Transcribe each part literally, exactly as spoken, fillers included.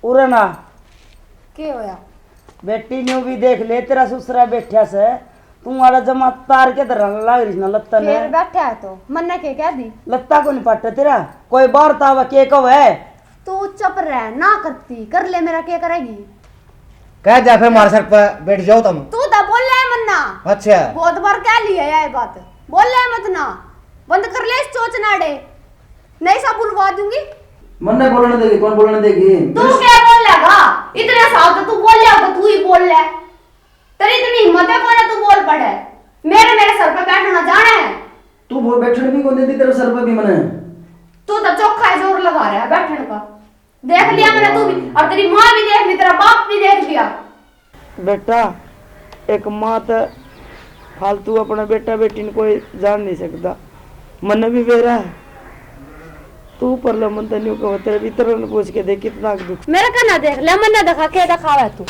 उरे ना। के होया? बेटी, न्यू भी देख ले, तेरा सुसरा बैठा से, तू आड़ा जमा तार के धरन लाग रही ना लत्ता ने। फिर बैठा है तो मन्ने के कह दी? लत्ता को नहीं पाटे तेरा, कोई बाहर तावा के कवे? तू चुप रह, ना करती, कर ले मेरा, के करेगी? कह जा फिर मारे सर पे बैठ जाओ तुम। तू तो बोल ले मन्ना। अच्छा। बहुत बार कह लिया ये बात, बोल ले मत ना, बंद कर ले इस चोचनाड़े। नहीं सा बुलवा दूंगी। मन्ने बोलने देगी, कौन बोलने देगी? तू क्या बोल लेगा? इतने साल तो तू बोल लिया, तो तू ही बोल ले। तेरी इतनी हिम्मत है, कोई ना तू बोल पड़े। मेरे, मेरे सर पे बैठना जाना है। तू बोल, बैठने भी कौन देती तेरे सर पे भी मने। तू तो चोखा है, जोर लगा रहा है बैठने का। देख लिया मैंने तू भी, और तेरी माँ भी देख ली, तेरा बाप भी देख लिया। बेटा, एक माँ तो फालतू अपना बेटा बेटी ने कोई जान नहीं सकता। मन्ने भी बेरा है। तू पर लो, मन तो न्यू कहो, तेरे भीतर ने पूछ के देख कितना दुख। मेरे का ना देख ले, मन्ने दिखा के दिखावे तू।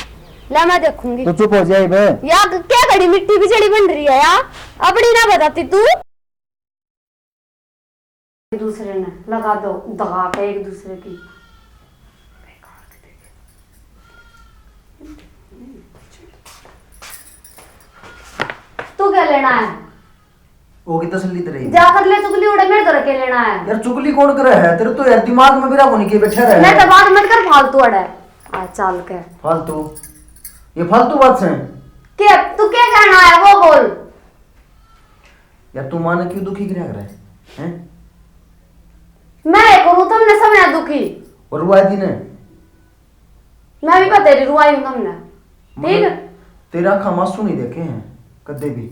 ले मैं देखूंगी। तो चुप हो जाए बे। या क्या घड़ी मिट्टी बिजली बन रही है या? अपनी ना बताती तू। एक दूसरे ने लगा दो दगा के एक दूसरे की। तू क्या लेना है? वो की तसल्ली तेरे ही। जा कर ले चुगली, उड़े मेरे धोरे के लेना है? यार चुगली कौन करे है? तेरे तो यार दिमाग में बेरा कोनी के बैठा रहे। मैं तो बात मत कर फालतू अड़े। आ चाल के। फालतू? ये फालतू बात से? के तू क्या कहना है वो बोल। यार तू माँ ने क्यों दुखी करया करे हैं? मैं करूँ तुमने सब ना दुखी। और रुआ दी ने? मैं भी बतेरी रुआई हूँ तुमने। ठीक? तेरा आँखा में आंसू नहीं देखे हैं कदे भी।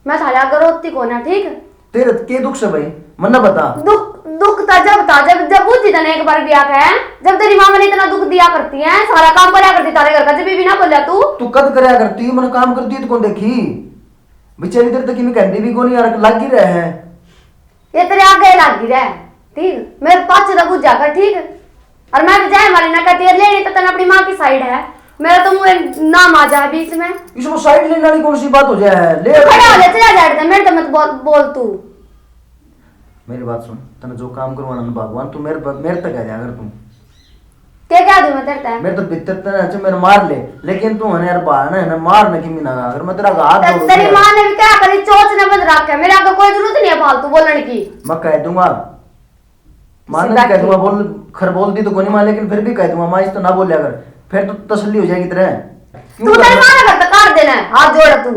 मैं थारे आगे रोती कोना, ठीक? तेरे के दुख से भाई, मन्ने बता। दुख, दुख ता जब था, जब, जब बुझी तने एक बार भी आके है, जब तेरी माँ मैंने इतना दुख दिया करती है, सारा काम करया करती थारे घर का, जब भी ना बोला तू। तू कद करया करती, मैंने काम करती तो कौन देखी? बेचारी तेरे तक में कहती भी कोनी यार, लागी रहे है। ये तेरे आगे लागी रहे, ठीक? मेरे पाछे तो बुझा कर, ठीक? और मैं भी जाए वाली ना कहती है, लेनी तो तने अपनी माँ की साइड है। मेरा तो मुंह नाम आ जाए बीच में। इसमें साइड लेने वाली कौन सी बात हो जाए? ले तू खड़ा हो जा, चला जा, मेरे तो मत बोल, बोल तू। मेरी बात सुन, तने जो काम करवाना ना भगवान, तू मेरे प-, मेरे तक आ जा अगर तू। क्या क्या दूं मैं तेरे तक? मेरे तो भीतर तने अच्छा मेरे मार ले, लेकिन तू है ना यार बाहर ना है ना मार ना किमी ना अगर मैं तेरा हाथ ते-, जोड़ तेरी दिया। माँ ने भी क्या करी, चोच ने बंद रखा है, मेरे आगे कोई जरूरत नहीं है फालतू बोलने की। मैं कह दूंगा। माँ ने सीधा कह दूंगा, की। बोल, खर बोलती तो कोनी माँ, लेकिन फिर भी कह दूंगा, माँ, इस तो ना बोलिया कर, फिर तो तसल्ली हो जाएगी तेरे। क्यों तू कर तेरी माँ ने घर तक काट देना है, हाथ जोड़ तू।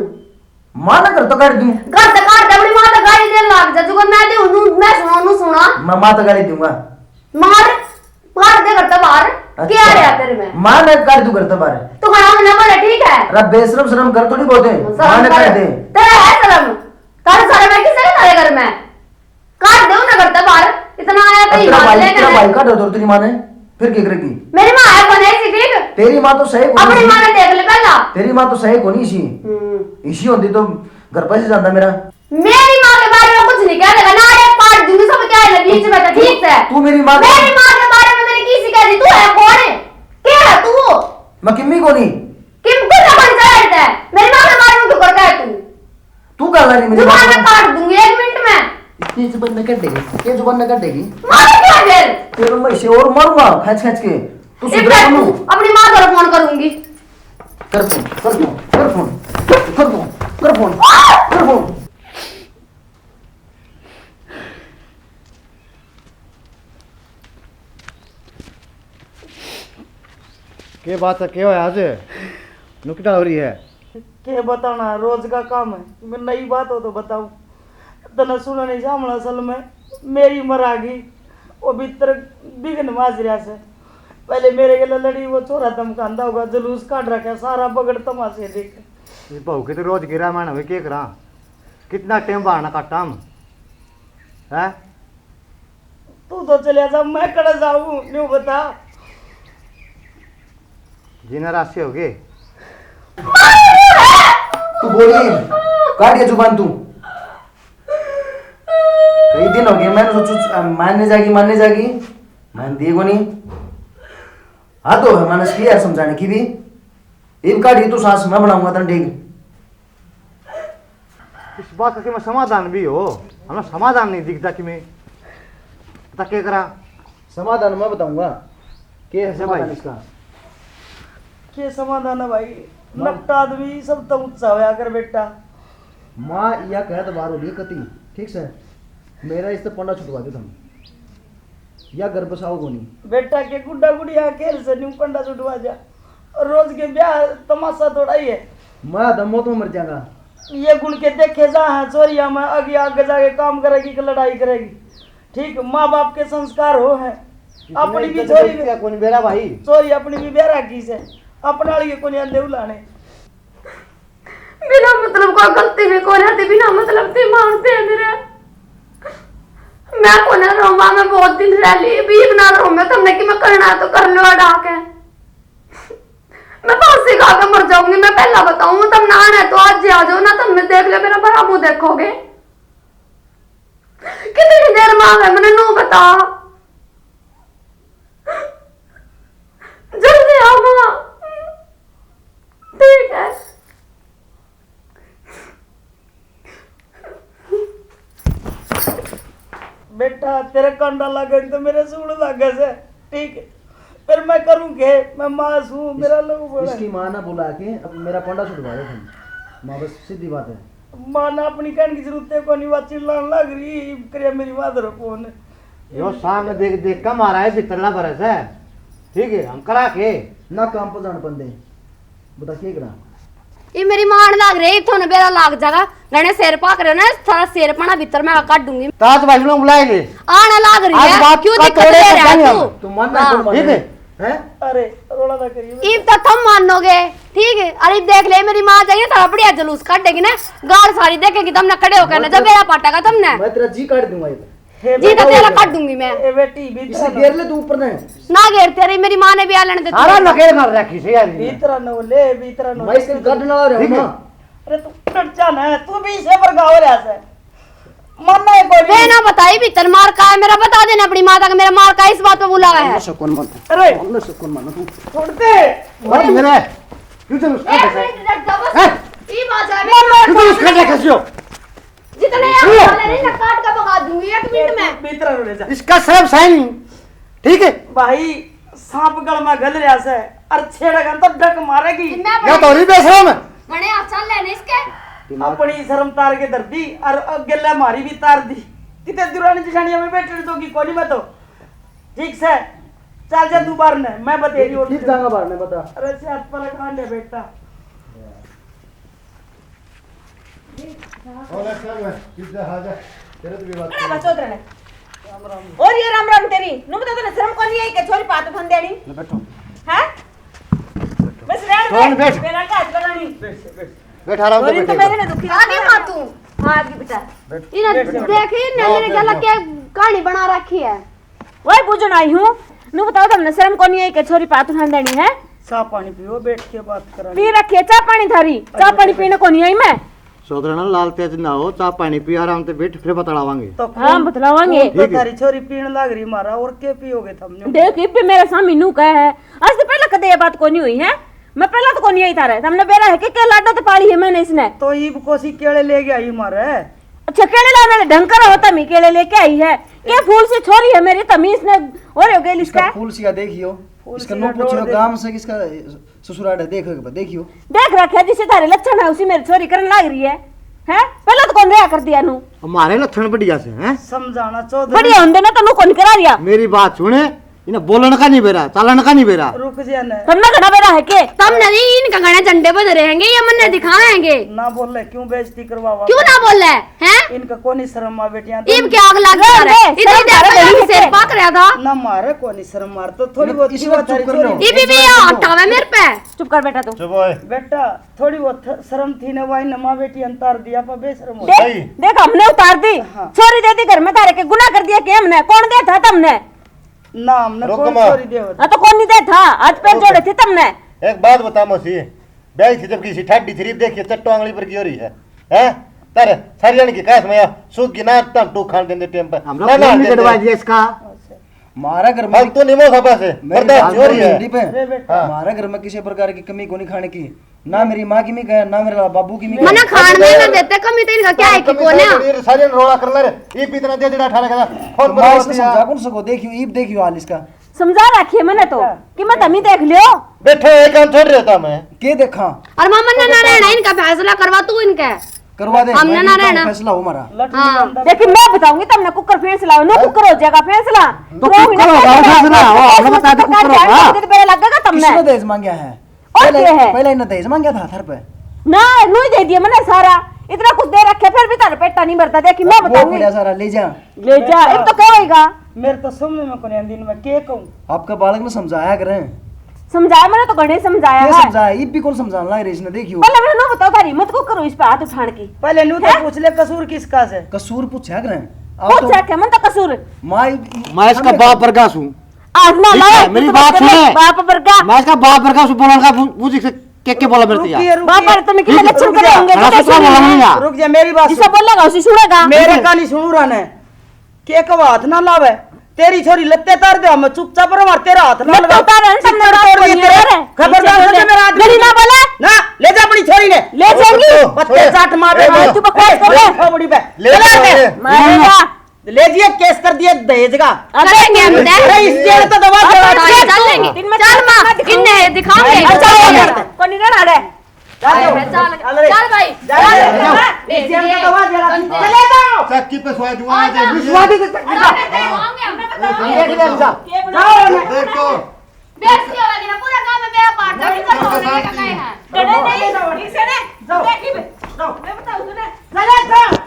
माँ ने घर तो काट दूं। घर तक काट दे, अपनी माँ तो गाली देने लाग जा, जो मैं दे, नू, मैं सुना, नू सुना। मैं माँ तो गाली दूंगा। मार, मार दे घर तक बाहर। अच्छा। क्या आ रहा तेरे में? माँ ने काट दूं घर तक बाहर। तू खड़ा होना बोले, ठीक है? अरे बेशरम शर्म कर थोड़ी बहुत है। शर्म माँ ने कर। काट दे। तेरा है शर्म? तेरा शर्म है किसे के तेरे घर में? काट दे उन्हें घर तक बाहर। इतना आया तो अब तेरा ईमान भाई, लेके तेरा ना। भाई काट दो तेरी माँ ने, फिर क्या करेगी? मेरी माँ है कोनी ऐसी, ठीक? तेरी माँ तो सही कोनी अपनी सी। माँ ने देख ले पहला। तेरी माँ तो सही कोनी सी। हम्म। इसी होती तो घर पर से जाता मेरा। मेरी माँ के बारे में कुछ नहीं कह देगा ना, एक पाट दूंगी सब क्या है बीच में तो ठीक है। तू मेरी माँ मेरी माँ के बारे में मैंने किसी कह दी, तू है कौन है? क्या है तू? मैं किम्मी कोनी। किम को जबान चला है? मेरी माँ के बारे में क्यों करता है तू? तू क्या कर रही मेरी जुबान माँ में को? काट दूंगी एक मिनट में। इतनी जुबान न कटेगी, ये जुबान न कटेगी। मारो क्या फिर? तेरे मैं इसे और मारूंगा खींच खींच के। तू एक सुधर मिनट बनू। तू अपनी माँ को फोन करूंगी। कर फोन, कर फोन, कर फोन, कर फोन, कर फोन, कर फोन। के बात है, के होया आज? नुकटा हो रही है। के बताना, रोज का काम है। मैं नई बात हो तो बताऊं। तने सुना नहीं जामला असल में मेरी मर आ गई। वो भीतर बिघन माज रहा से। पहले मेरे गले लड़ी, वो छोरा धमकांदा होगा, जुलूस काट रखा, सारा बगड़ तमाशे देख। इस बहू के तो रोज गिरा मैंने, के करा? कितना टाइम बहाना काटा हम, हैं? तू तो चले जा, मैं कड़े जाऊं, न्यू बता। जीना राशि हो गए। तू बोली, काट ये जुबान तू। कई दिन हो गए, मैंने सोचू, अ, मानने जागी, मानने जागी, मान दिए को नहीं। हाँ तो है, मैंने इसकी यार समझाने की भी। इब काट ये तू सांस, मैं बनाऊंगा तन ठीक। इस बात का कि मैं समाधान भी हो, हमें समाधान नहीं दिखता कि मैं बता के करा। समाधान मैं बताऊंगा। के है समाधान इसका? के समाधान है भाई? माँ। नकटा आदमी सब तो ऊंचा होया कर बेटा। माँ या कह तो बार होली कती, ठीक से, मेरा इससे पंडा छुटवा दे तुम, या घर बसाओ कोनी। बेटा के गुड्डा गुड़िया खेल से न्यू पंडा छुटवा जा, रोज के ब्याह तमाशा थोड़ा ही है। मैं तो मौत में मर जाऊंगा। ये गुण के देखे जा है चोरिया में, आगे आगे जाके काम करेगी कि लड़ाई करेगी। ठीक, माँ बाप के संस्कार हो है। इसने अपनी भी इज्जत छोरी गलतियां कौन बेरा भाई? छोरी अपनी भी बेरा की से, अपने वाली के कोनी आंदे उलाने। बिना मतलब का गलती भी कोई रहती, बिना मतलब से मारते हैं मेरे। मैं कोने रोमा, मैं बहुत दिन रह ली, भी ना रो, मैं तुमने कि मैं करना है तो कर लो अड़ा के। मैं फांसी खा के मर जाऊंगी, मैं पहला बताऊं, तुम ना आना है तो आज ही आ जाओ, ना तुमने देख लिया, मेरा भरा मुंह देखोगे। कितनी देर में आवे, मैंने नू बता। जल्दी आवा। ठीक है। बेटा, तेरे कांडा लागे तो मेरे सूल लागे से, ठीक है? फिर मैं करूं के? मैं माँ सूं, मेरा लहू बड़ा है। इसकी माँ ना बुला के अब मेरा पंडा छुड़वा दे तुम। माँ, बस सीधी बात है। माँ ना अपनी कहने की जरूरत है कोनी, वा चिल्लान लाग रही, करे मेरी माँ धरो फोन। यो सांग देख देख के मारा है, भीतरला भरे से। ठीक है, हम करा के ना काम पर जान पंदे। बता के करा? ये मेरी माँ आने लाग रही, थोने बेरा लाग जागा। घणे सिर पाक रहे ना, थारा सिर पाना भीतर मैं काट दूंगी। ताज भाई ने बुलाए ले। आने लाग रही आज है, बात क्यों का दिक्कत तोड़े ले तो रहा जाने तू? हम। तू मानना हाँ। कौन माने? ठीक है। हैं? अरे, रोला ना करिए। इब तो तुम मानोगे, ठीक है? अरे देख ले, मेरी माँ जाइए, थारा बढ़िया जुलूस काटेगी ना, गाल सारी देखेगी तुमने खड़े होकर ना, जब बेरा पाटेगा तुमने। मैं तेरा जी काट दूंगा इधर। हे जी तो बेटा, तेरा काट दूंगी मैं। ए बेटी, इसे भीतर घेर ले तू ऊपर ने। ना घेर, तेरी मेरी माँ ने भी आ लेने दे तू। सारा नकेल कर रखी से यार। भीतर नो ले, भीतर नो मैं ले। इसके गढ़ ना रहा हूँ ठीक है। माँ। अरे तू डट जा ना, तू भी इसे पर गाव रहा से। मरना है कोई वे नहीं। ना बताई भीतर मार का है मेरा, बता देना अपनी माता का मेरा मार का इस बात पे बुलावा है। सुकून मन। अरे। सुकून मन तू। छोड़ दे। मत मेरे। क्यों चल उसका एक मिनट डट जा बस। हैं? ई बात है। क्यों चल उसका देखा सियो? जितने आप सुनो। साले नहीं, मैं काट के भगा दूंगी एक मिनट में। भीतर ले जा। इसका सब सही नहीं, ठीक है? भाई, सांप गल में गल रहा से, और छेड़ेगा तो डक मारेगी। मैं या तो नहीं बेशरम है। बड़े हाथ चल लेने इसके। अपनी शर्म तार के धर दी, और गले मारी भी तार दी। कितने दुरानी जिठानिया में बैठ दोगी कोनी मैं तो। ठीक से, चल जा तू बाहर ने, मैं बतेरी और ठीक जाऊंगा बाहर ने, बता। अरे से हाथ पर कांड है बेटा। और अच्छा मैं किधर आ जा, तेरे तो भी बात अरे बच्चों तेरे ने। और ये राम राम तेरी, नु बता तने शर्म कोनी आई के छोरी पात फन देनी? ले बैठो। हैं? बस रहन कौन दे, बैठ? मेरा का हाथ लगानी। बैठ आराम से और इन तो बैठे। मेरे ने दुखी आ गई माँ तू। हाँ, आ गई बेटा। बैठ। इन्हें बैठ, बैठ। देख, इन्हें आओ, मेरे बैठ, गला बैठ। के कहानी बना रखी है। वही बुझण आई हूँ। नु बताओ, तुमने शर्म कोनी है के छोरी पात उठान देनी है? चाह पानी पियो, बैठ के बात करेंगे। पी रखी है चाह पानी थारी? चाह पानी पीने कोनी आई मैं। सोदरना लाल तेज ना हो, चाह पानी पी, आराम से बैठ, फिर बतलावांगे। तो हाँ, खून, बतलावांगे। खून तो ठीक है। थारी छोरी पीण लाग रही मारा, और के पियोगे तुमने? देख, इब भी मेरे सामने नू कह है, आज से पहले कदे ये बात कोनी हुई है। मैं पहला तो कोनी आई थारे, तुमने बेरा है के, के लाडो तो पाली है मैंने इसने। तो ईब कोसी केले लेके आई मारे। अच्छा, केले लाने वाले ढंग करो, तमी केले लेके आई है। के फूल सी छोरी है मेरी, तमी इसने और हो गई इसका इसका। फूल सिया देखियो, फूल इसका सिया नू पूछियो देख। गांव से किसका ससुराल है, देखो एक बार, देखियो। देख रखे जिसे थारे लक्षण है, उसी मेरी छोरी करन लाग रही है। हैं? पहला तो कौन रहा कर दिया नू? हमारे लक्षण बढ़िया से हैं। समझाना चौधरी। बढ़िया होंदे ना तो नू कौन करा रिया? मेरी बात सुने, इन्हें बोलन का नहीं बेरा, चालन का नहीं बेरा। रुक जा ना। तुमने घना बेरा है के? तुमने नहीं, इनका घने झंडे बज रहे हैं, ये मन्ने दिखाएंगे। ना बोले, क्यों बेइज्जती करवावा? क्यों ना बोले, हैं? इनका कोनी शर्म आ बेटियां? इब क्या आग लग रहा है? इधर इधर पहले भी सिर पाक रहा था। ना मारे कोनी शर्म मार तो थोड़ी बहुत इसमें चुप कर लो। ये भी, भी हटावे मेरे पे। चुप कर बेटा तू। चुप ओए। बेटा, थोड़ी बहुत शर्म थी ना, वाई नमा बेटी अंतार दिया पर बेशरम हो। देख, सही। देख, हमने उतार दी। हाँ। छोरी दे दी घर में, तारे के गुनाह कर दिया कि हमने? कौन दे था तुमने? ना, हमने रुक कौन माँ। छोरी दे होता? हाँ, तो कौन नहीं दे था? आज पैर रुक। जोड़े थे तुमने। एक बात बता मौसी, ब्याह थी जब किसी ठाडी थी, देखिए चट्टो आंगली पर की हो रही है, हैं? तारे सारी रानी की काश में सूख की ना, तम टू खान देंदे टाइम पर। हम लोग ना, खून ना नहीं देंदे। कटवा दिया इसका। मारा घर में हम तो निमो खपा से, मेरी बर्दाश्त बात हो रही सुन है। हिंदी पे। हाँ। मारा घर में किसी प्रकार की कमी कोनी खाने की, ना मेरी माँ की मी कहे, ना मेरे बाबू की मी कहे। मना खान में ना देते, कमी तो इनका क्या है कि कमी कोने? तो ये सारे रोला कर ले रे, ये भी इतना दे देना अठारह का, और माँ बर्बाद इसको दिया। समझा कौन सको, देखियो, ईब देखियो हाल इसका। समझा रखी है मैंने तो कि मैं तमी देख लियो। बैठो, एक काम थोड़ी रहता मैं। के देखा? और मामा ने ना रहना, इनका फैसला करवा तू इनके। करवा दे, हमने मैं ना भी कहूँ, रहना। फैसला हो हमारा। हाँ। लेकिन मैं बताऊंगी तुमने, कुकर फैसला हो, नो कुकर हो जाएगा फैसला। तो कुकर होगा, फैसला हो, हमने बता दे, कुकर होगा। तो बेरा लगेगा तुमने। किसने दहेज मांगा है? और पहले, क्या है? पहले इन्हें दहेज मांगा था थार पे। ना, नू ही दे दिया मैंने सारा। इतना कुछ दे रखे, फिर भी थारे पेटा नहीं भरता। देखी, मैं वो बताऊंगी। पड़ा सारा, ले जा। ले जा, एक तो क्या होएगा? मेरे तो समझ में कोनी आंदी, मैं के कहूँ? आपका बालक ने समझाया करें। समझाया, मैंने तो घणे समझाया के है। समझाया? इब भी कौन समझाने लग रही इसने, देखियो। पहले मैंने ना बताओ, थारी हिम्मत को करो इस पे हाथ उठाने की। पहले नू तो हैं? पूछ ले, कसूर किसका से? कसूर पूछा करें। आप तो पूछा क्या, मन तो कसूर। माँ, मैं इसका बाप वर्गा सूं। आज ना ठीक लाओ, है, मेरी तू बात तो सुने। बाप वर्गा। मैं इसका बाप वर्गा सूं, बोलने का पू-, पूछ के, के, के बोला मेरे रुक से जा। रुक बाप पर तुम की रुक, लक्षण रुक जा। करेंगे, बड़ा कैसे सुथरा बोला नहीं। मैंने यार। रुक जा, मेरी बात जिसे सुन। बोलेगा उसे सुनेगा। मेरे का नहीं सुनू रहने। के कब हाथ ना लावे, तेरी छोरी लत्ते तार दे, हम चुपचाप रह, तेरा हाथ ना लत्ते लगा। उतार, हम सब चित्तर नाराज तोड़ दिए नहीं तेरे। है। खबरदार पीछे से मेरा आदमी गली ना बोले। ना, ले जा अपनी छोरी ने। ले जाएंगी। पत्ते चाट मार ए, रहे। तू बकवास कर रहे। ए, खोपड़ी पे। ले ले। जा। मारेगा। ले जिए, केस कर दिए दहेज का। अबे करेंगे हम तय। अरे, इस जेल तो दवा अबे दवा चल दिए। चल लेंगे। दिन में चल माँ, दिखाऊंगी। इन्हें दिखाऊंगे। अरे, चल, चल, चल। कोनी रहना रे। जा दो। अरे, चल, चल रे। चल भाई, जा चल। रे। इस जेल तो दवा चला। चले जाओ। चक्की पे स्वाद हुआ आ है, जा। स्वाद ही तो चक्की अरे, का। हम दिखाऊंगे, हम दिखाऊंगे। देख ले, जा। जाओ ना। देख तो। बेइज्जती होगी ना, पूरा गांव में मेरा पार्ट नहीं करता, होने का कहे है। डरे नहीं, ठीक से ने। जाओ। देखी बे। जाओ। मैं बताऊं तूने। चले जाओ।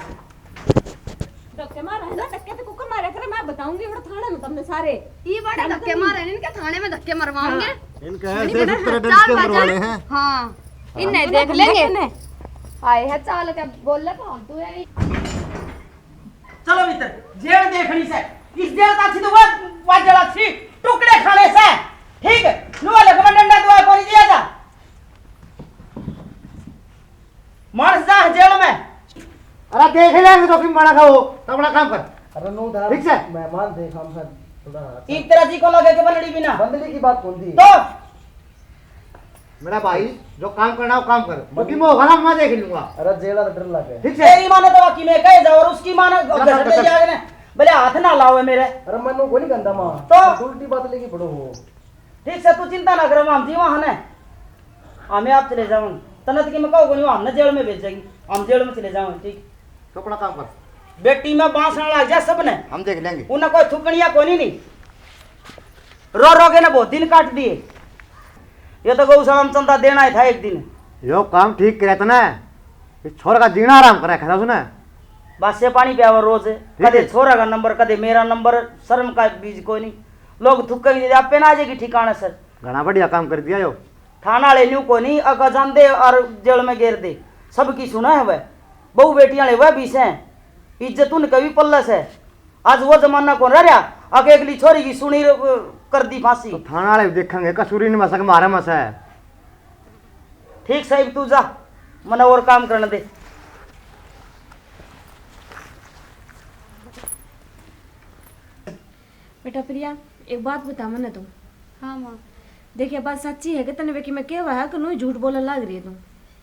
धक्के मारा है ना, धक्के तो कुकर मारे करे, मैं बताऊंगी बड़ा थाने में तुमने सारे। ये बड़े धक्के मारे हैं, इनके थाने में धक्के मरवाऊंगे। हाँ। इनके ऐसे सुतरे डंडे मरवाने हैं। हाँ, इन्हें देख लेंगे। आए है चाल के बोल ले फालतू है। चलो भीतर, जेल देखनी से। इस जेल का थी तो वो वाजड़ा थी, टुकड़े खाने से। ठीक है, नुआ लखवा डंडा दुआ कोनी दिया था। मार जा जेल में। अरे देख लेंगे तो फिर मना खाओ, तो अपना काम कर। अरे नो दा, ठीक से? मेहमान देख हम सब थोड़ा एक तरह जी को लगे के बंदड़ी बिना। बंदड़ी की बात कौन थी? तो मेरा भाई, जो काम करना हो काम कर, बाकी मैं होगा ना, मैं देख लूंगा। अरे जेल का डर लगे। ठीक से? तेरी माँ ने तो बाकी में कहे जाओ और उसकी माँ ने घर से जाके ने बोले हाथ ना लाओ मेरे। अरे मनु कोनी गंदा माँ। तो? उल्टी बात लेके पड़ो हो। ठीक से, तू चिंता ना कर, हम जी वहाँ ने, हमें आप चले जाओ। तनत की मैं कहूँ कोनी, हमने जेल में भेजेगी, हम जेल में चले जाओ। ठीक, तो अपना काम कर। बेटी में बांसना लग जा सबने, हम देख लेंगे। उन्हें कोई थुकनिया कोनी नहीं। रो रो के ना बहुत दिन काट दिए। ये तो गौशाला में चंदा देना ही था एक दिन। यो काम ठीक करे तने। ये छोरा का जीना आराम करे, खैर सुने। बस ये पानी पे आवे रोज, ठीक कदे है। छोरा का नंबर, कदे मेरा नंबर, शर्म का बीज कोई नहीं। लोग थुक्केंगे, आपे ना आ जाएगी ठिकाने सर। घना बढ़िया काम कर दिया यो। थाना वाले न्यू कोनी, अका जान दे और जेल में गेर दे। सबकी सुना है वह। बहू बेटियां ले वह भी सै। इज्जत उनके भी पल्लस है। आज वो जमाना कौन रह रहा? अक एकली छोरी की सुनी र-, कर दी फांसी। तो थाना वाले भी देखेंगे, कसूरी नहीं मसक मारे मसा है। ठीक साहब, तू जा, मने और काम करने दे। बेटा प्रिया, एक बात बता मन्ने तू। हाँ माँ। देख, ये बात सच्ची है कि तने वे कि मैं कहवा है कि नू ही झूठ बोलने लाग रही है तू?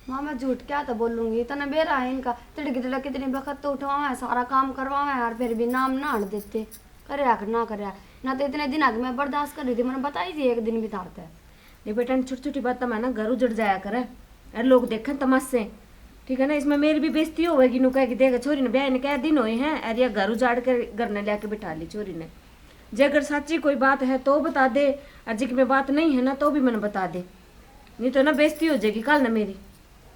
माँ, मैं झूठ क्या तो बोलूंगी, तने बेरा है इनका। तिड़की तिड़क कितनी बखत तो उठवावे, सारा काम करवावे और फिर भी नाम ना हट देते। करे या कि ना करे, ना तो इतने दिन आगे मैं बर्दाश्त कर रही थी, मैंने बताई थी एक दिन भी थारते। नहीं बेटा, छोटी छोटी बात तो मैं ना घर उजड़ जाया करे। अरे लोग देखें तमाशे, ठीक है ना, इसमें मेरी भी बेइज्जती होवेगी। नु कह के देख, छोरी ने ब्याह ने क्या दिन हुए हैं, अरे ये घर उजाड़ कर घर ने लेके बिठा ली छोरी ने। जे अगर सच्ची कोई बात है तो बता दे, और जिक में बात नहीं है ना तो भी मैंने बता दे, नहीं तो ना बेइज्जती हो जाएगी कल ना मेरी।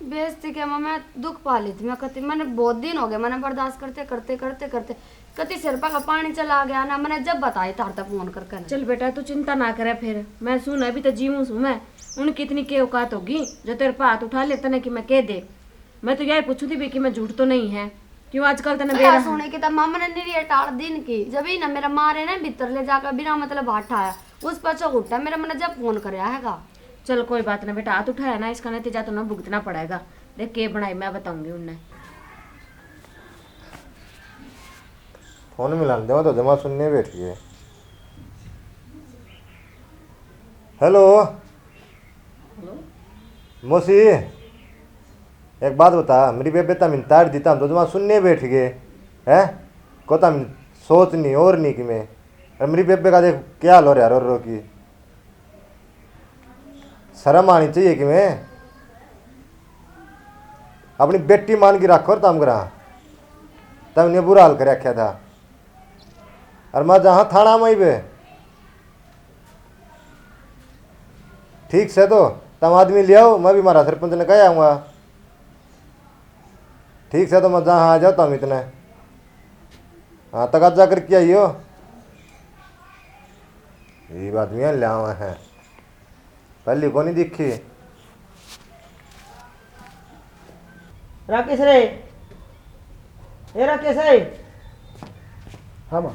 बेइज्जती के माँ, मैं दुख पा ली थी। मैं कती, मैंने बहुत दिन हो गए, मैंने बर्दाश्त करते करते करते करते कती सिर पर का पानी चला गया ना। मैंने जब बताई तार तक फोन करके ना। चल बेटा, तू चिंता ना करे, फिर मैं सुन, अभी तो जीवूं सू मैं। उनकी इतनी के औकात होगी जो तेरे पे हाथ उठा ले तने कि मैं कह दे। मैं तो यही पूछू थी भी कि मैं झूठ तो नहीं है, क्यों आजकल तने अरे बेरा सुने कि तब मामा ने निरिया टाल दिन की, जब ही ना मेरा मारे ना भीतर ले जाकर बिना मतलब हाथ आया, उस पर चौक उठा मेरा, मैंने जब फोन करया हैगा। चल कोई बात ना बेटा, हाथ उठाया ना, इसका नतीजा तो ना भुगतना पड़ेगा। देख के बनाई, मैं बताऊंगी उनने। फोन मिला दे, तो जमा सुनने बैठ गए। हेलो। हेलो। मौसी, एक बात बता, मेरी बेबे तम तार दी, तम तो जमा सुनने बैठ गए, हैं? को तम सोच नहीं और नहीं कि मैं अरे मेरी बेबे का देख क्या हाल हो रहा रो रो की। शर्म आनी चाहिए कि मैं अपनी बेटी मान की रखो और तम करा। तमने बुरा हाल कर रखा था। और मैं जहाँ थाना में ही बे। ठीक से तो तम आदमी ले आओ, मैं भी मारा सरपंच ने कह आऊँगा। ठीक से तो मैं जहाँ आ जाता हूँ इतने। हाँ, तकाजा करके आइयो। ये आदमी ले आवा है, पहली को नहीं दिखी। राकेश रे, ए राकेश रे। हाँ माँ,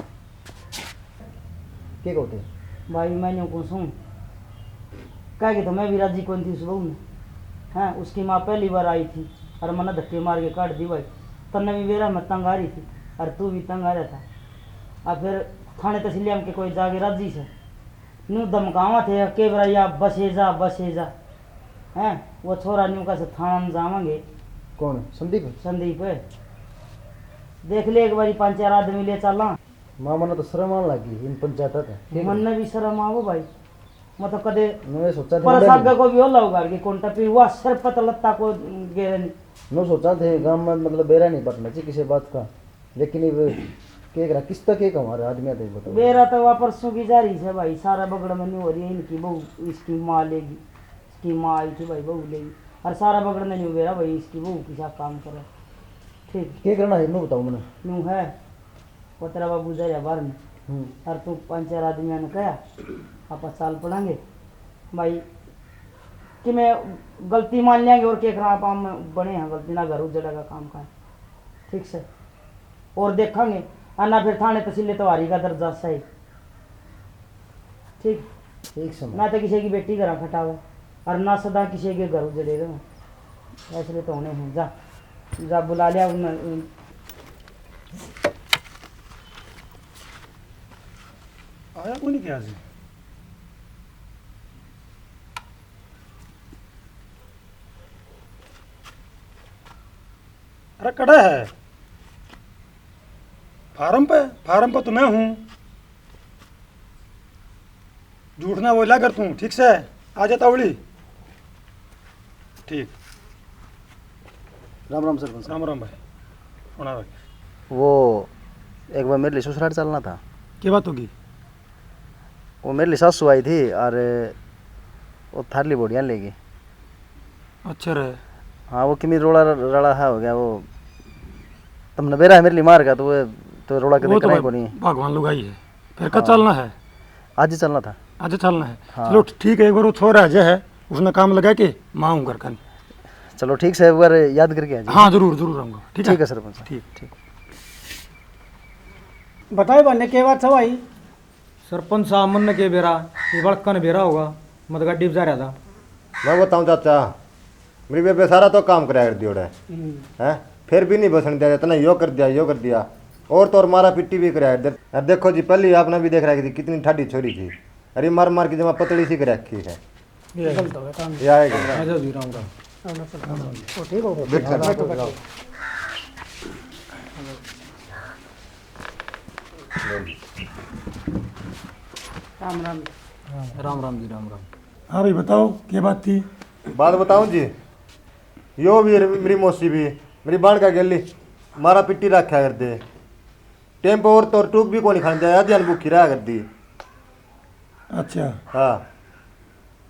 के कहते? भाई, मैं न्यू कहूँ सूं, कह के तो मैं भी राजी कौन थी उस बहू ने। हाँ, उसकी माँ पहली बार आई थी और मन्ने धक्के मार के काट दी भाई। तन्ने भी बेरा मैं तंग आ रही थी और तू भी तंग आ रहा था। अब फिर थाने तहसील में के कोई जाके राजी से न्यू धमकावा थे, के बेरा या बसे जा, बसे जा। हैं, वो छोरा न्यू कह से थाना में जावांगे। कौन? संदीप? संदीप। देख ले एक बारी पांच चार आदमी ले चला। माँ, मन्ने तो शर्म आने लगी इन पंचायत का। ठीक है। मन्ने भी शर्म आवो भाई, मैं तो कदे मैं सोचा था पर बंदा सागे नहीं। को भी होला उगाड़ के कौन टपी हुआ, सिर पत लत्ता को गेरे नहीं। मैं सोचा थे गांव में मतलब बेरा नहीं पटना चाहिए किसी बात का, लेकिन ये के करा, किस तक के हमारे आदमी आते बताओ। बेरा तो वहाँ परसों की जा रही है भाई, सारा बगड़ में नहीं हो रही है, इनकी बहू, इसकी माँ लेगी, इसकी माँ आई थी भाई, बहू लेगी, और सारा बगड़ में नहीं हो रहा भाई, इसकी बहू किसा काम करे। ठीक। के करना है, नू बताओ मन्ने। नू है, वो तेरा बाबू जा रहा बाहर में। हम्म। और तू पांच चार आदमियां ने कहा, आप चाल पड़ांगे भाई, कि मैं गलती मान लेंगे और के करा, आप हम बने हैं गलती ना, घर उजड़ेगा काम का। ठीक से, और देखेंगे, और ना फिर थाने तहसील तवारी का दर्जा सही। ठीक। ठीक से। ना तो किसी की बेटी घर खटावे और ना सदा किसी के घर उजड़े रहे। ऐसे तो होने हैं। जा, जा बुला लिया उन-, उन- आया कोनी क्या जी? अरे कड़ा है फार्म पे, फार्म पे तो मैं हूँ। झूठ ना बोला कर तू, ठीक से? आ जा तावली। ठीक। राम राम सरपंच। राम राम भाई। होना भाई। वो एक बार मेरे लिए ससुराल चलना था। क्या बात होगी? वो मेरे लिए सासू आई थी और वो थारली बोड़ियाँ लेगी। अच्छा रे। हाँ, वो किमी रोड़ा रड़ा है हो गया वो। तुमने बेरा है मेरे लिए मार का, तो वो तो रोड़ा कदे वो तो कराई भाई कोनी। भगवान लुगाई है। फिर कब हाँ। चलना है? आज ही चलना था। आज चलना है। हाँ। चलो ठीक है, एक बार वो छोरा आ जाए, उसने काम लगा के मैं आऊँ घर का। चलो ठीक से, एक बार याद करके आ जाइए। हाँ, जरूर, जरूर आऊँगा। ठीक है? ठीक है सरपंच साहब। ठीक। ठीक। बताओ बन्ने, के बात है भाई? सरपंच साहब, मन्ने के बेरा, ये बड़कन बेरा होगा, मत गाड़ी बजा रहा था। मैं बताऊं चाचा, मेरी बेबे सारा तो काम कराया कर दिया उड़े। हम्म। हैं? फिर भी नहीं बसन दिया, इतना यो कर दिया, यो कर दिया। और तो और मारा पिट्टी भी कराया कर दे। अब देखो जी, पहले ही आपने भी देख रखी थी, कितनी ठाडी छोरी थी। अरे मार मार के जमा पतली सी कर रखी है। ये गलत हो गया काम। ये आएगा। आ जाओ जी, राम राम। राम राम, राम राम। वो ठीक हो गया? बैठो, बैठो, बैठो। राम राम। राम राम जी, राम राम। हाँ भाई, बताओ, क्या बात थी? बात बताऊं जी, यो भी मेरी मौसी भी, मेरी बाण का गेली, मारा पिट्टी रखा कर दे। टेम पे और तो टूक भी कोनी खाने दिया, ध्यान भूखी रहा कर दी। अच्छा। हाँ।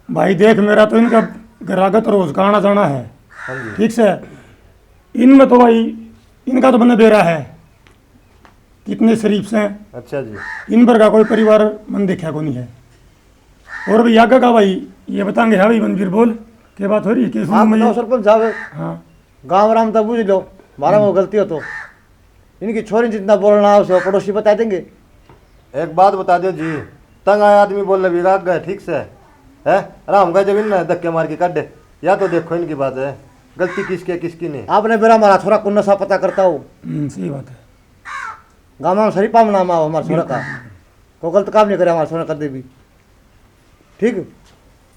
भाई देख, मेरा तो इनका घर आगे तो रोज का आना जाना है। हाँ जी। ठीक से, इनमें तो भाई, इनका तो मन्ने बेरा है, कितने शरीफ से हैं। अच्छा जी। इन पर का कोई परिवार मन देखा को नहीं है। और भाई आगे का भाई, ये बताएंगे, हाँ भाई मनवीर बोल, क्या बात हो रही है, किस आप में बताओ ये? सरपंच साहब, हाँ। गाँव राम तो बुझ लो, हमारा में गलती हो तो। इनकी छोरी जितना बोलना है, उसे पड़ोसी बता देंगे। एक बात बता दो जी, तंग आया आदमी बोलने भी राग गए, ठीक से है? अरे हम गए जब इनने धक्के मार के काटे, या तो देखो इनकी बात है, गलती किसकी है, किसकी नहीं। आपने बेरा हमारा छोरा कौन नशा पता करता हो? हम्म, सही बात है। गाँव में शरीफा में नाम आओ हमारे छोरा का, कोई गलत काम नहीं करे हमारे छोरा कदे भी। ठीक,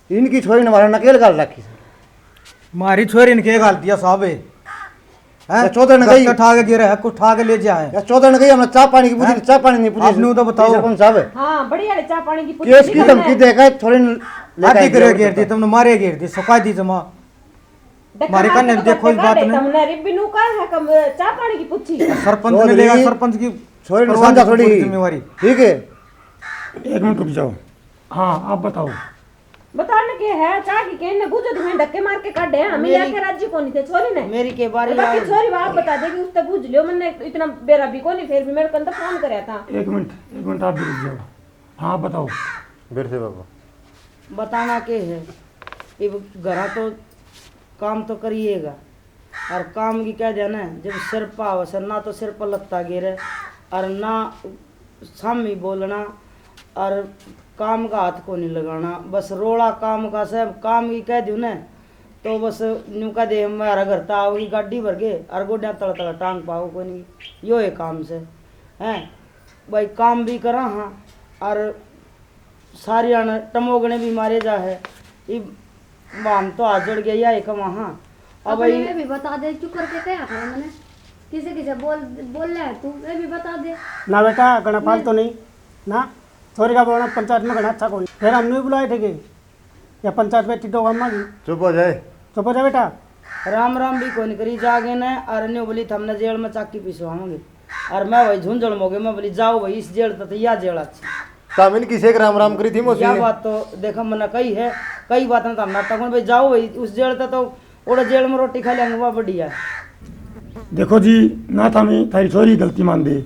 इनकी छोरी ने हमारा नकेल घाल रखी सै। म्हारी छोरी ने के घाल दिया साहब? हैं? या चौधर ने गई। ठा के गिरा है, कुछ ठा के ले जा है। या चौधर ने गई, हमने चाय पानी की पूछी, हैं? चाय पानी नहीं पूछी। आप न्यू तो बताओ। सरपंच साहब। हाँ, बढ़िया ले चाय पानी की पूछी। केस की धमकी देकर थोड़ी न लेकर आधी करे घेर दी, तुमने मारे घेर दी, सुखा दी जमा। धक्का मारे मार के कन्ने तो देखो इस बात ने। हमने रिब्बी नू कहा है, कम चाय पानी की पूछी। सरपंच ने लेगा, सरपंच की छोरी ने समझा थोड़ी जिम्मेवारी। ठीक है। एक मिनट रुक जाओ। हाँ, आप बताओ। बताने के है, चाह की केन ने गुजो तुम्हें धक्के मार के काढे हैं, हमें मेरी, लेके राजी कोनी थे छोरी ने। मेरी के बारी और बाकी आई। छोरी बाप बता देगी, उससे बुझ लियो, मैंने इतना बेरा भी कोनी, फिर भी मेरे को तो फोन करया था। एक मिनट, एक मिनट, आप भी रुक जाओ। हाँ, बताओ। फिर से बाबा। बताना के है, इब घरा तो काम तो करिएगा, और काम की कह दिया ना, जब सिर पर आवे से, ना तो सिर पर लत्ता गिरे, और ना सामी बोलना, और काम का हाथ को नहीं लगाना। बस रोला काम का से, काम की कह दूँ ना, तो बस न्यू कह दे, म्हारा घर तो आओगी गाड़ी भर के, और गोड्या तल तल टांग पाओ कोनी। यो है काम से, हैं भाई, काम भी करा हाँ, और सारिया ने टमोगने भी मारे जा है। इब हम तो हाथ जोड़ गया, या एक वहाँ। अब अपने भाई में भी बता दे, चुप करके कहा करो मैंने। किसे किसे बोल, बोल ले तू, ये भी बता दे। ना बेटा, घणा फालतू नहीं। ना, छोरी का बोलना पंचायत में घणा अच्छा कौन। फिर हम नहीं बुलाए थे कि या पंचायत बैठी दो गामा की। चुप हो जाए। चुप हो जा बेटा। राम राम भी कोनी करी जागे ने, और न्यू बोली, "थमने जेल में चाकी पिसवावांगे।" और मैं भाई झुंझल मोगे, मैं बोली, "जाओ भाई, इस जेल तक तो या जेल अच्छी।" तामिन किसे के राम राम करी थी मौसी या ने? बात तो देखो, मैंने कही है, कई बात ना, थम नाटक में भाई जाओ भाई, उस जेल तक तो ओड़ा जेल में रोटी खा लेंगे, वह बढ़िया। देखो जी, ना थामी थारी छोरी गलती मान दे,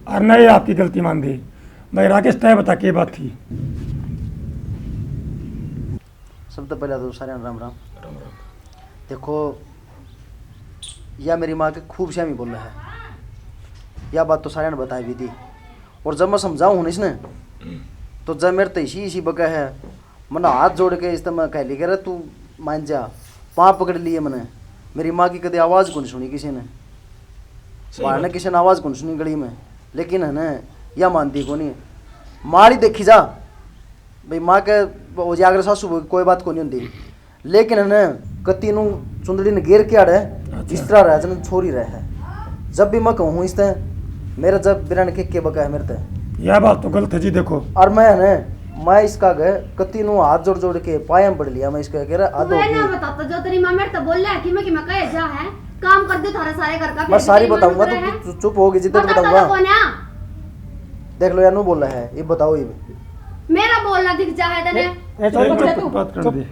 और ना ये आपकी गलती मान दे। भाई राकेश, तय बता, के बात थी? सबसे पहले तो सारे राम राम। राम राम। देखो, या मेरी माँ के खूब श्यामी बोले है, या बात तो सारे ने बताई भी दी। और जब मैं समझाऊँ हूँ ना इसने, तो जब मेरे तो इसी इसी बका है, मन्ने हाथ जोड़ के इस तै मैं कह ली, कह रहा, "तू मान जा।" पाँव पकड़ लिए मन्ने। मेरी माँ की कदे आवाज़ कोनी सुनी किसी ने। सही बात। बाहर ने किसी ने आवाज़ कोनी सुनी गली में, लेकिन है ना, या मानती कोनी। मारी देखी जा भाई, माँ के हो जागर सासू, कोई बात कोनी होंदी। लेकिन है ना, कत्ती नू चुंदड़ी ने गेर के आड़े, अच्छा। इस तरह रह जन छोरी रह है। जब भी मैं कहूँ इस तै, मेरा जब बिरन के, के बका है मेरे तै। यह बात तो गलत है जी, देखो। और मैं है ना, मैं इसका गए कत्ती नू हाथ जोड़ जोड़ के पाया में पड़ लिया, मैं इसका कह रहा, "हद तू ये ना होगी।" बताता जो तेरी माँ मेरे तो बोल ले कि मैं, कि मैं कहे जा है, काम कर दे थारे सारे घर का, मैं फिर सारी तेरी माँ बताऊंगा, करे तू है। चु-, चुप होगी जिद्दत बताऊंगा। बताता तो कौन है? देख लो, या नू बोला है, ये बताओ ये। मेरा बोलना दिख जा है तने। ए, ए, चुप, चुप, चुप, चुप, बात कर चुप। दे।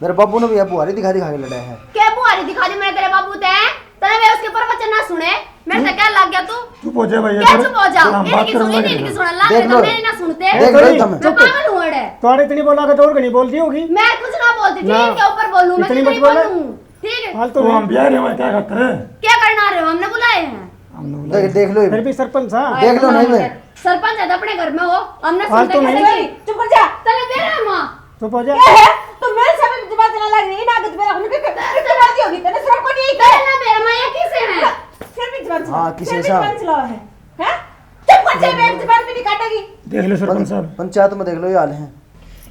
मेरे बाबू ने भी ये बुहारी दिखा दिखा के लड़ा है। क्या बुहारी दिखा दी मैंने तेरे बाबू ते? तने वे उसके प्रवचन ना सुने, मेरे से क्या लग गया तू? चुप हो जा भाई, क्या अगर चुप हो जा? हम इनकी सुनी, इनकी सुन, लाग देख लो। मेरी ना सुनते। देख लो तुम। मैं पागल हूँ अड़े। तो अड़े इतनी बोला के तो और घणी बोल दी होगी। मैं कुछ ना बोलती थी, ना। इनके ऊपर बोलूँ, मैं इतनी मत बोला। बोलूँ। ठीक है। फालतू तो नहीं। हम भी आ रहे हैं, क्या खातर है? क्या करना आ रहे हो? हमने बुलाए हैं। हमने बुलाए देख, हैं। देख लो। फिर भी सरपंच साहब। देख लो, नहीं, नहीं। सरपंच है तो अपने घर में हो, हमने फालतू सुनते नहीं। कैसे नहीं? चुप कर जा। तने बेरा है माँ। चुप हो जा। क्या है? तो मेरे सामने जबान चला लग रही है, ना आगे तो मेरा, उनके, के, के, के मार दी होगी, तने शर्म को नहीं आई क्या? ना बेरा माँ, ये किसे है? फिर भी जबान चला, हाँ, किसे फिर भी सा? जबान चलावा है, हैं? चुप कर जा, मैं जबान भी नहीं काटेगी। देख लो सरपंच साहब। पंचायत में देख लो ये हाल है।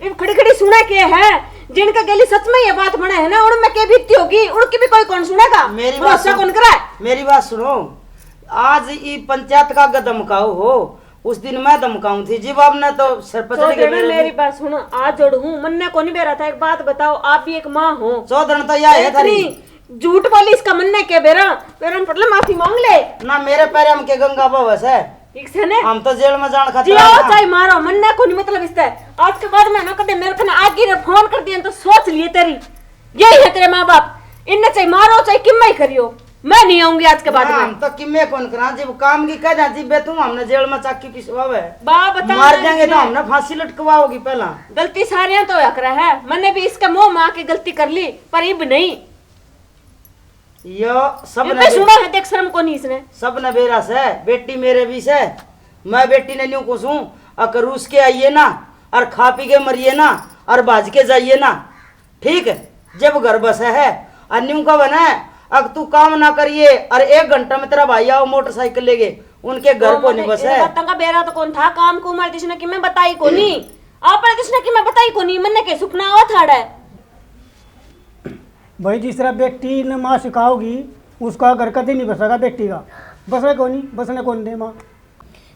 इब खड़ी खड़ी सुना के है, जिनके गेली सच में ये बात बने है ना, उनमें के बीतती होगी, उनकी भी कोई कौन सुनेगा? मेरी बात भरोसा सुन। कौन करे? मेरी बात सुनो, आज ई पंचायत का आगे धमकाओ हो, उस दिन मैं धमकाऊं थी, जब आपने तो सरपंच ने चौधरी, मेरे मेरी बात सुनो, हाथ जोड़ हूँ, मन्ने को नहीं बेरा था, एक बात बताओ, आप भी एक माँ हो। चौधरी तो यह है थारी। इतनी झूठ बोली, इसका मन्ने के बेरा, बेरा पड़ ले, माफी मांग ले। ना मेरे पैर हम के गंगा बहस है। ठीक से ने? हम तो जेल में जान खातिर जी आओ, आए ना। चाहे मारो, मन्ने को नहीं मतलब इससे। आज के बाद में ना कदे मेरे को ना आगे ने फोन कर दिया तो सोच लिए तेरी। यही है तेरे माँ बाप। इनने चाहे मारो, चाहे किम्मा ही करियो। मैं नहीं आऊंगी आज के बाद ना, में। हम तो किम्मे कौन करा, जब काम की कह जा, जिब्बे तू हमने जेल में चाकी पिसवावे। बा, बता मार देंगे तो हमने फांसी लटकवाओगी पहला। गलती सारियां तो हक रहा है, मैंने भी इसका मुंह मां की गलती कर ली, पर इब नहीं। यो सब इब ने भी बे-, सुना है, देख शर्म को नहीं इसने। सब ने बेरा से, बेटी मेरे भी से। मैं बेटी ने न्यू पूछूं, अक रूस के आइए ना, और खा पी के मरिए ना, और भाज के जाइए ना। ठीक है, जब घर बसे है, और न्यू कहे ना, अक तू काम ना करिए, और एक घंटा में तेरा भाई आओ मोटरसाइकिल लेके, उनके घर को नहीं बसे। बातों का बेरा तो कौन था, काम को मार जिसने कि मैं बताई कोनी, आपने जिसने कि मैं बताई कोनी, मन्ने के सुपना आवा थाड़ा। भाई, जिस तरह बेटी ने माँ सिखाओगी, उसका घर कदे नहीं बसेगा बेटी का। बसे कोनी, बसने कोनी दे माँ।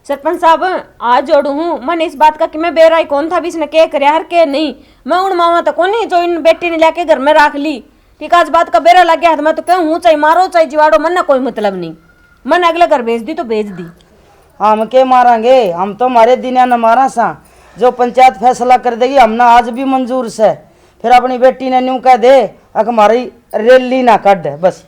सरपंच साहब, हाथ जोड़ू हूँ, मन इस बात का कि मैं बेरा ही कौन था भी इसने के करया हर के नहीं। मैं उन मावा तो कोनी जो इन बेटी ने लेके घर में राख ली। ठीक, आज बात का बेरा लग गया तो मैं तो कहूँ हूँ, चाहे मारो चाहे जिवाड़ो, मन ना कोई मतलब नहीं। मन अगले घर भेज दी तो भेज दी। हम के मारांगे, हम तो हमारे दिना न मारा सा। जो पंचायत फैसला कर देगी, हमने आज भी मंजूर से। फिर अपनी बेटी ने न्यू कह दे, अक हमारी रैली ना काढ़ बस।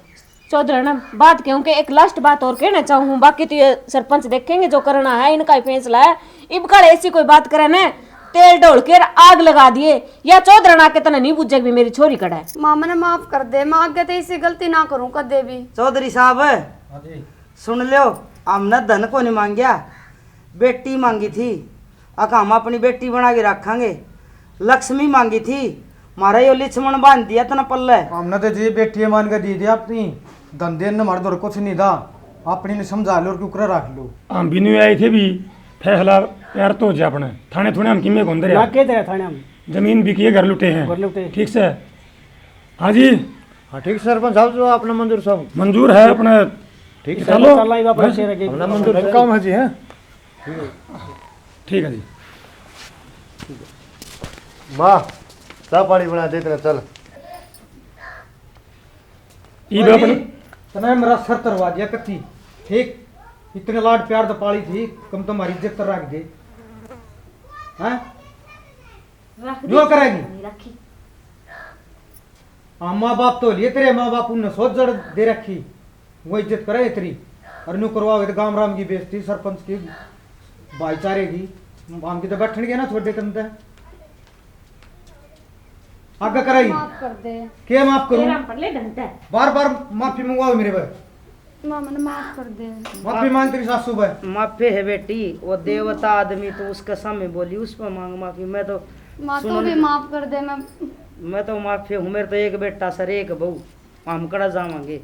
चौधराना, बात कहूँ के एक लास्ट बात और कहना चाहूँ हूँ, बाकी तो ये सरपंच देखेंगे जो करना है, इनका ही फैसला है। इब काल ऐसी कोई बात करे ने, तेल ढोल के आग लगा दिए। या चौधराना के तने नहीं बुझे भी मेरी छोरी कड़ा है। माँ, मने माफ कर दे, मैं आगे तो ऐसी गलती ना करूँ कदे भी। चौधरी साहब, हाँ जी। सुन लो, हमने धन को नहीं मांग्या, बेटी मांगी थी, अक हम अपनी बेटी बना के रखांगे। लक्ष्मी मांगी थी, म्हारा यो लिछमण बांध दिया तने पल्ले। हमने तो जी बेटी मान के दी थी अपनी, धन देन ने हमारे दौर कुछ नहीं था, अपनी ने समझा लो और क्यों कर रख लो। हम भी नहीं आए थे भी, फैसला यार तो हो जाए अपने। थाने थोड़े हम किमे घूमते ना रहे। के तेरे थाने हम। जमीन बिकी है, घर लुटे हैं। घर लुटे। ठीक से। हाँ जी। हाँ, ठीक सरपंच साहब, जो आपने मंजूर साहब। मंजूर है अपने। ठीक निकालो। चल, चल, ये बात बस। शेर है कि अपना मंजूर साहब। काम है जी, हैं? ठीक है जी। माँ, चाय पानी बना दे इतना, चल। ये भाई बाप जी, ने तने मेरा सर तरवा दिया कत्ती, ठीक? इतने लाड प्यार तो पाली थी, कम तो हमारी इज्जत तो रख दे। हैं? रख जो दी, करेगी? नहीं रखी। हाँ, माँ बाप तो लिए तेरे, माँ बाप उनने सोच जड़ दे रखी, वो इज्जत करे तेरी। और न्यू करवाओगे तो गाम राम की बेइज्जती, सरपंच की, भाईचारे की। हम की तो बैठन गया ना छोटे तन ते। आगे कराई। माफ कर दे। के माफ करूं? तेरा हम पढ़ ले ढंग से। बार बार माफी मंगवाओ मेरे पे। माँ, मने माफ कर दे। माफी मांग तेरी सासू पे। माफे है बेटी, वो देवता आदमी, तू उसके सामने बोली, उस पर मांग माफी। मैं तो माँ, तू सुन भी माफ कर दे। मैं मैं तो माफी हूँ, मेरे तो एक बेटा सर, एक बहू, हम कड़ा जावांगे।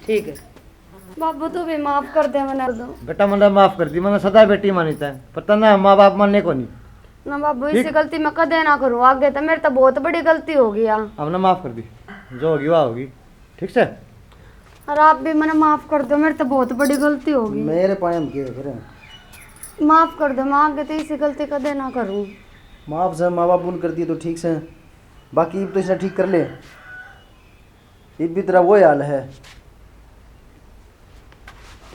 ठीक है। बाबू, तू भी माफ कर दे मने। बेटा, मने माफ कर दी, मने सदा बेटी मानी तै, पर तन्ने माँ बाप मानने को नहीं। ना बाबू, ठीक? इसी गलती मैं कदे ना करूँ आगे, तो मेरे तो बहुत बड़ी गलती हो गई आ। हमने माफ कर दी, जो होगी वह होगी। ठीक से? और आप भी मने माफ कर दो, मेरे तो बहुत बड़ी गलती हो गई। मेरे पाए हम के फिर? माफ कर दो, मैं आगे तो इसी गलती कदे ना करूँ। माफ से माँ बाप ने कर दिए तो ठीक से, बाकी तो इसने ठीक कर ले। इब भी तेरा वही हाल है।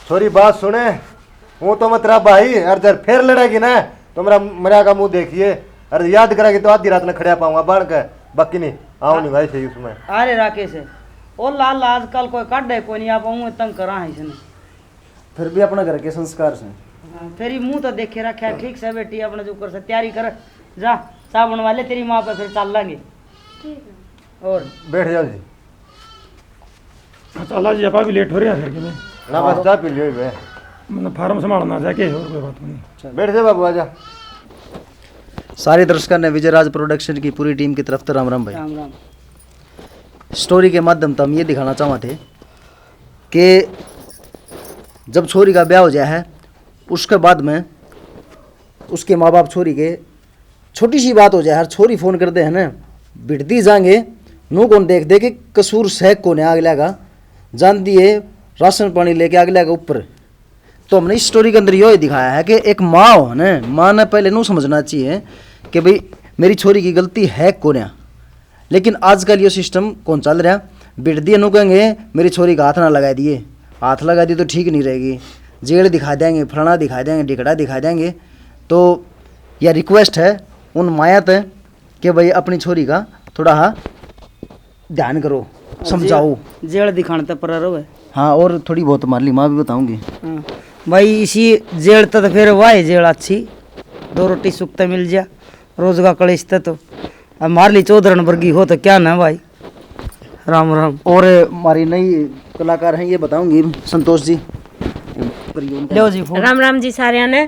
छोरी बात सुने, हूँ तो मैं तेरा भाई, और जब फिर लड़ेगी ना, तो मेरा मरा का मुंह देखिए, और याद करेगी तो आधी रात में खड़ा पाऊंगा बांध के, बाकी नहीं, आओ नहीं भाई सही उसमें। अरे राकेश, ओ लाल, आजकल कोई काढ़े कोनी, आप ऊँ तंग करा है इसने। फिर भी अपने घर के संस्कार से। हाँ, फिर ये मुंह तो देखे रखा है, ठीक से बेटी, अपने जो कर से तैयारी कर, जा, साबुन वाले तेरी माँ पे फिर चल लेंगे। ठीक है। और बैठ जाओ जी। हाँ, चला जी, आप भी लेट हो रहे हैं फिर के। ना, बस चाय पी लियो बे। मतलब फार्म संभालना जाके, और कोई बात नहीं। बैठ जा बाबू, आजा। सारे दर्शकों ने विजय राज प्रोडक्शन की पूरी टीम की तरफ से राम राम भाई। राम राम। स्टोरी के माध्यम से हम ये दिखाना चाहते थे कि जब छोरी का ब्याह हो जाए है, उसके बाद में उसके माँ बाप छोरी के छोटी सी बात हो जाए, हर छोरी फोन कर दे है ना, भिड़ती जाएंगे, नू कौन देख दे कि कसूर सह कोने अगला का, जान दिए राशन पानी लेके अगला के ऊपर। तो हमने इस स्टोरी के अंदर यो ही दिखाया है कि एक माँ हो ना, माँ ने पहले नू समझना चाहिए कि भाई मेरी छोरी की गलती है कोन्या। लेकिन आजकल यो सिस्टम कौन चल रहा, भिड़ती है नू कहेंगे मेरी छोरी का हाथ ना लगा दिए, हाथ लगा दिए तो ठीक नहीं रहेगी, जेल दिखा देंगे, फलाना दिखा देंगे, ढिकड़ा दिखा देंगे। तो यह रिक्वेस्ट है उन माया तक कि भाई अपनी छोरी का थोड़ा हा ध्यान करो, समझाओ। जेल दिखाने तक पर रहो है। हाँ, और थोड़ी बहुत मार ली माँ भी बताऊंगी। हाँ। भाई इसी जेल तक तो फिर वाह जेल अच्छी, दो रोटी सुख तक मिल जा, रोज का कलेश तक तो। अब मार ली चौधरन वर्गी हो तो क्या ना भाई। राम राम। और हमारी नई कलाकार हैं, ये बताऊंगी संतोष जी। लो जी फोन। राम राम जी सारिया ने।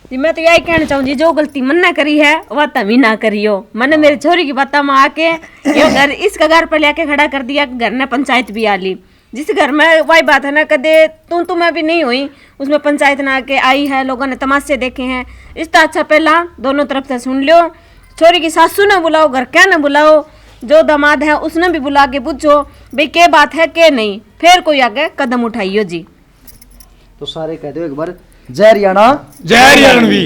जी मैं तो यही कहना चाहूँ जी, जो गलती मन्ने करी है वह तमी ना करियो। मन्ने मेरी छोरी की बात में आके यो घर इस कगार पर लेके खड़ा कर दिया, घर ने पंचायत भी आ ली। जिस घर में वही बात है ना, कदे तू तू मैं भी नहीं हुई, उसमें पंचायत ना आके आई है, लोगों ने तमाशे देखे हैं। इस तो अच्छा पहला दोनों तरफ से सुन लो, छोरी की सासू ने बुलाओ, घर क्या ने बुलाओ, जो दामाद है उसने भी बुला के पूछो भाई के बात है के नहीं। फिर कोई आगे कदम उठाइयो जी। तो सारे कह दो एक बार, जय हरियाणा। जय हरियाणवी।